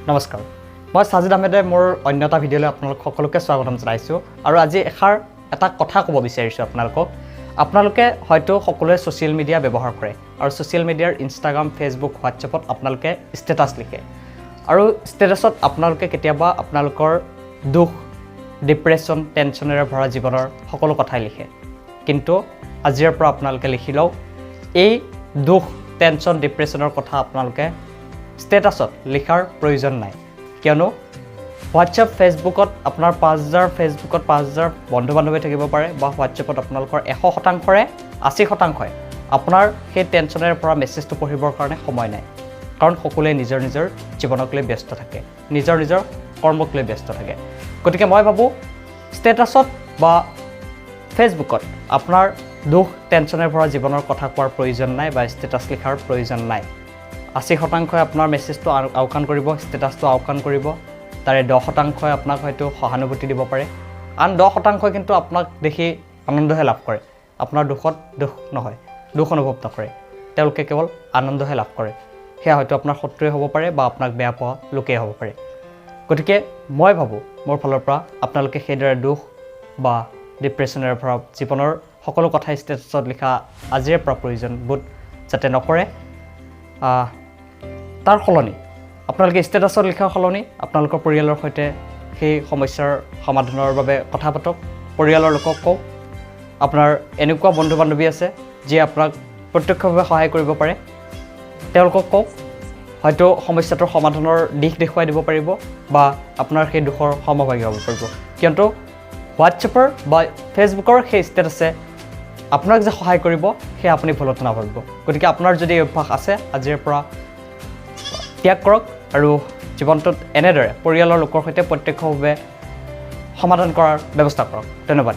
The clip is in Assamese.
নমস্কাৰ, মই সাজিদ আহমেদে মোৰ অন্য এটা ভিডিঅ'লৈ আপোনালোক সকলোকে স্বাগতম জনাইছোঁ। আৰু আজি এষাৰ এটা কথা ক'ব বিচাৰিছোঁ আপোনালোকক। আপোনালোকে হয়তো সকলোৱে ছ'চিয়েল মিডিয়া ব্যৱহাৰ কৰে আৰু ছ'চিয়েল মিডিয়াৰ ইনষ্টাগ্ৰাম, ফেচবুক, হোৱাটছএপত আপোনালোকে ষ্টেটাছ লিখে আৰু ষ্টেটাছত আপোনালোকে কেতিয়াবা আপোনালোকৰ দুখ, ডিপ্ৰেশ্যন, টেনশ্যনেৰে ভৰা জীৱনৰ সকলো কথাই লিখে। কিন্তু আজিৰ পৰা আপোনালোকে লিখি লওক, এই দুখ, টেনশ্যন, ডিপ্ৰেশ্যনৰ কথা আপোনালোকে ষ্টেটাছত লিখাৰ প্ৰয়োজন নাই। কিয়নো হোৱাটছএপ, ফেচবুকত আপোনাৰ 5000, ফেচবুকত 5000 বন্ধু বান্ধৱী থাকিব পাৰে বা হোৱাটছএপত আপোনালোকৰ 100 শতাংশৰে 80 শতাংশই আপোনাৰ সেই টেনশ্যনেৰে পৰা মেছেজটো পঢ়িবৰ কাৰণে সময় নাই। কাৰণ সকলোৱে নিজৰ নিজৰ জীৱনক লৈ ব্যস্ত থাকে, নিজৰ নিজৰ কৰ্মক লৈ ব্যস্ত থাকে। গতিকে মই ভাবোঁ, ষ্টেটাছত বা ফেচবুকত আপোনাৰ দুখ, টেনশ্যনেৰে ভৰা জীৱনৰ কথা কোৱাৰ প্ৰয়োজন নাই বা ষ্টেটাছ লিখাৰ প্ৰয়োজন নাই। 80 শতাংশই আপোনাৰ মেছেজটো আওকাণ কৰিব, ষ্টেটাছটো আওকাণ কৰিব। তাৰে 10 শতাংশই আপোনাক হয়তো সহানুভূতি দিব পাৰে। আন 10 শতাংশই কিন্তু আপোনাক দেখি আনন্দহে লাভ কৰে। আপোনাৰ দুখত দুখ নহয়, দুখ অনুভৱ নকৰে, তেওঁলোকে কেৱল আনন্দহে লাভ কৰে। সেয়া হয়তো আপোনাৰ শত্ৰুৱে হ'ব পাৰে বা আপোনাক বেয়া পোৱা লোকেই হ'ব পাৰে। গতিকে মই ভাবোঁ, মোৰ ফালৰ পৰা আপোনালোকে সেইদৰে দুখ বা ডিপ্ৰেশ্যনেৰে ভৰা জীৱনৰ সকলো কথাই ষ্টেটাছত লিখা আজিৰে পৰা প্ৰয়োজন বোধ যাতে নকৰে। তাৰ সলনি আপোনালোকে ষ্টেটাছত লিখাৰ সলনি আপোনালোকৰ পৰিয়ালৰ সৈতে সেই সমস্যাৰ সমাধানৰ বাবে কথা পাতক। পৰিয়ালৰ লোকক কওক। আপোনাৰ এনেকুৱা বন্ধু বান্ধৱী আছে যিয়ে আপোনাক প্ৰত্যক্ষভাৱে সহায় কৰিব পাৰে, তেওঁলোকক কওক। হয়তো সমস্যাটোৰ সমাধানৰ দিশ দেখুৱাই দিব পাৰিব বা আপোনাৰ সেই দুখৰ সমভাগী হ'ব পাৰিব। কিয়নো হোৱাটছএপৰ বা ফেচবুকৰ সেই ষ্টেটাছে আপোনাক যে সহায় কৰিব, সেয়া আপুনি ভুলতো নাভাবিব। গতিকে আপোনাৰ যদি এই অভ্যাস আছে, আজিৰে পৰা ত্যাগ কৰক আৰু জীৱনটোত এনেদৰে পৰিয়ালৰ লোকৰ সৈতে প্ৰত্যক্ষভাৱে সমাধান কৰাৰ ব্যৱস্থা কৰক। ধন্যবাদ।